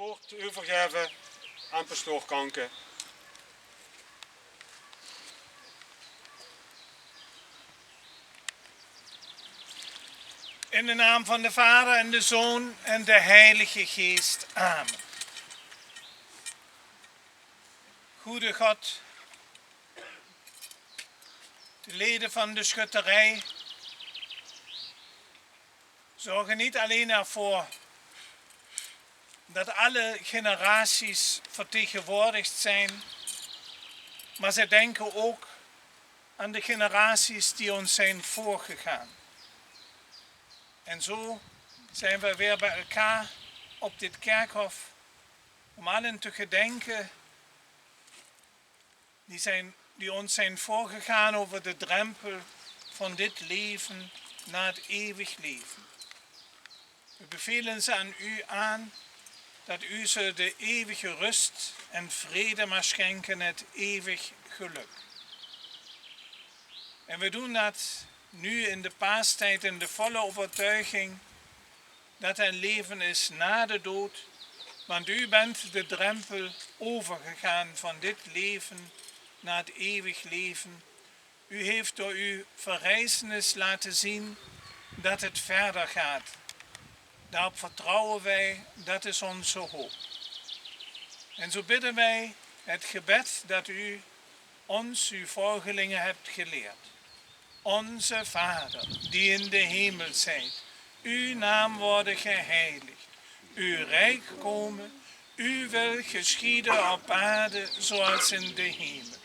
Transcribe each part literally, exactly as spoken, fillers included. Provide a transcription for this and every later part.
Woord euvergaeve aan pastoor Kanke. In de naam van de Vader en de Zoon en de Heilige Geest. Amen. Goede God, de leden van de schutterij zorgen niet alleen ervoor dat alle generaties vertegenwoordigd zijn, maar zij denken ook aan de generaties die ons zijn voorgegaan. En zo zijn we weer bij elkaar op dit kerkhof om allen te gedenken die zijn, die ons zijn voorgegaan over de drempel van dit leven naar het eeuwig leven. We bevelen ze aan u aan, dat u ze de eeuwige rust en vrede mag schenken, het eeuwig geluk. En we doen dat nu in de paastijd in de volle overtuiging dat er leven is na de dood, want u bent de drempel overgegaan van dit leven naar het eeuwig leven. U heeft door uw verrijzenis laten zien dat het verder gaat. Daarop vertrouwen wij, dat is onze hoop. En zo bidden wij het gebed dat u ons, uw volgelingen, hebt geleerd. Onze Vader, die in de hemel zijt, uw naam worden geheiligd, uw rijk komen, uw wil geschieden op aarde zoals in de hemel.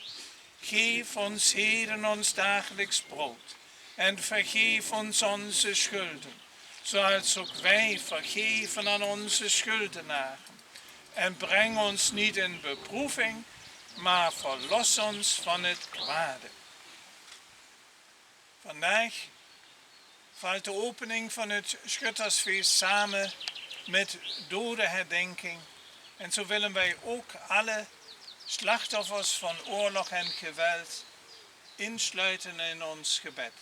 Geef ons heden ons dagelijks brood en vergeef ons onze schulden, zoals ook wij vergeven aan onze schuldenaren. En breng ons niet in beproeving, maar verlos ons van het kwade. Vandaag valt de opening van het Schuttersfeest samen met dodenherdenking. En zo willen wij ook alle slachtoffers van oorlog en geweld insluiten in ons gebed.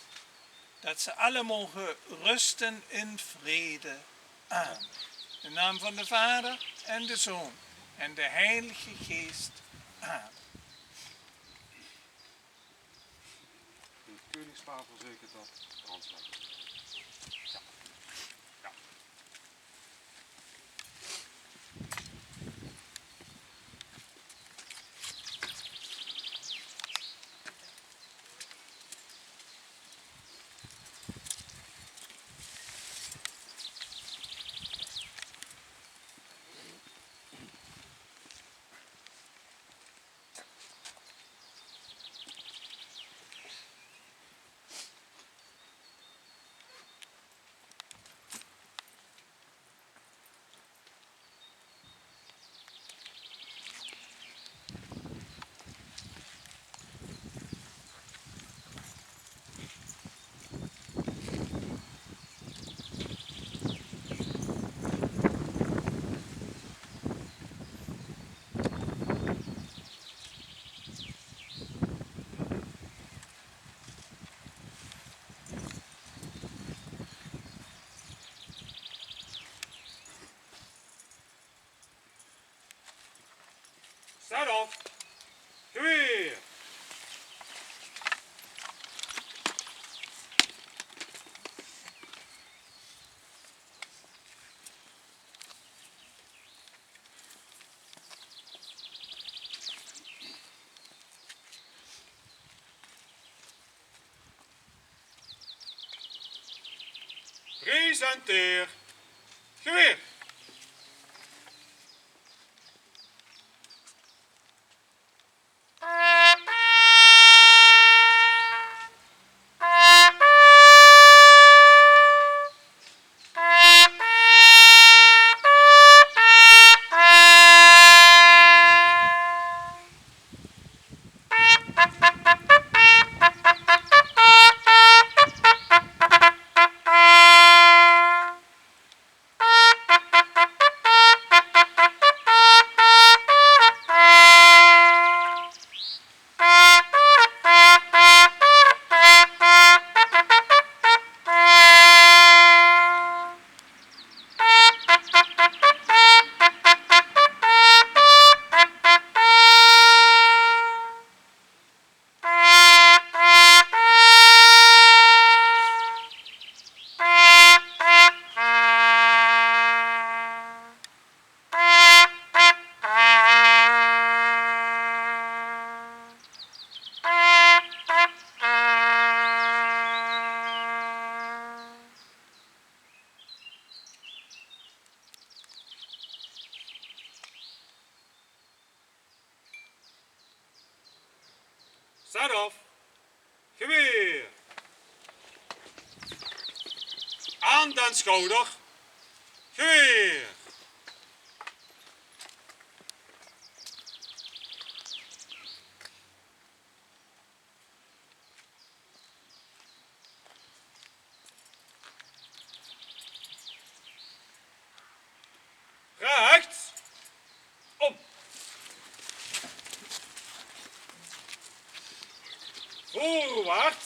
Dat ze alle mogen rusten in vrede. Amen. In de naam van de Vader en de Zoon en de Heilige Geest. Amen. De koningspaar verzekert dat brandweer. Ja. Ja. Zet op. Geweer. Presenteer. Geweer. Let op. Geweer. Aan den schouder. Geweer. Rechts. Om. Voorwaarts.